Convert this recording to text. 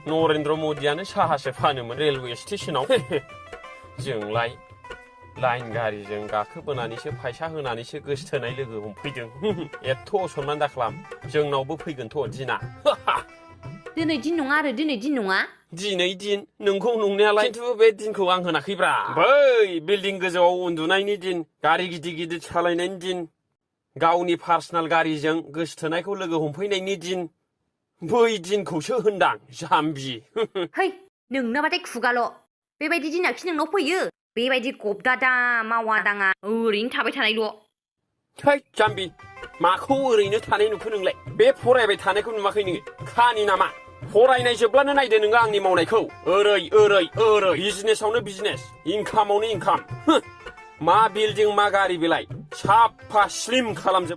नरेन्द्र मदियानो साहासो फानोमोन रेलवे स्टेशनाव जोंलाय लाइन गारिजों गाखोबोनानैसो फैसा होनानैसो गोसथोनाय लोगो हमफैदों एथ' सनमान दाखालाम जोंनावबो फैगोनथ' दिना दिनै दिन नङा आरो दिनै दिन नङा दिनै दिन नोंखौ नंनायालाय खिन्थु बे दिनखौ आं होनाखैब्रा बै बिल्डिं गोजौआव उन्दुनायनि दिन गारि गिदिर गिदिर सालायनायनि दिन गावनि पार्सनेल गारिजों गोसथोनायखौ लोगो हमफैनायनि दिन बै दिनखौसो होनदां जाम्बि है नोंनाबाथाय खुगाल' बेबायदि दिनाखि नोंनाव फैयो बेबायदि गबदादा मावा दाङा ओरैनो थाबाय थानायल' थै जाम्बि माखौ ओरैनो थानाय नुखो नोंलाय बे फरायबाय थानायखौ नुवाखै नोङो खानि नामा फरायनाय जोबब्लानो नायदो नोङो आंनि मावनायखौ ओरै ओरै ओरै बिजनेसावनो बिजनेस इनकामावनो इनकाम मा बिल्डिं मा गारि बेलाय साफा स्लिम खालामजोब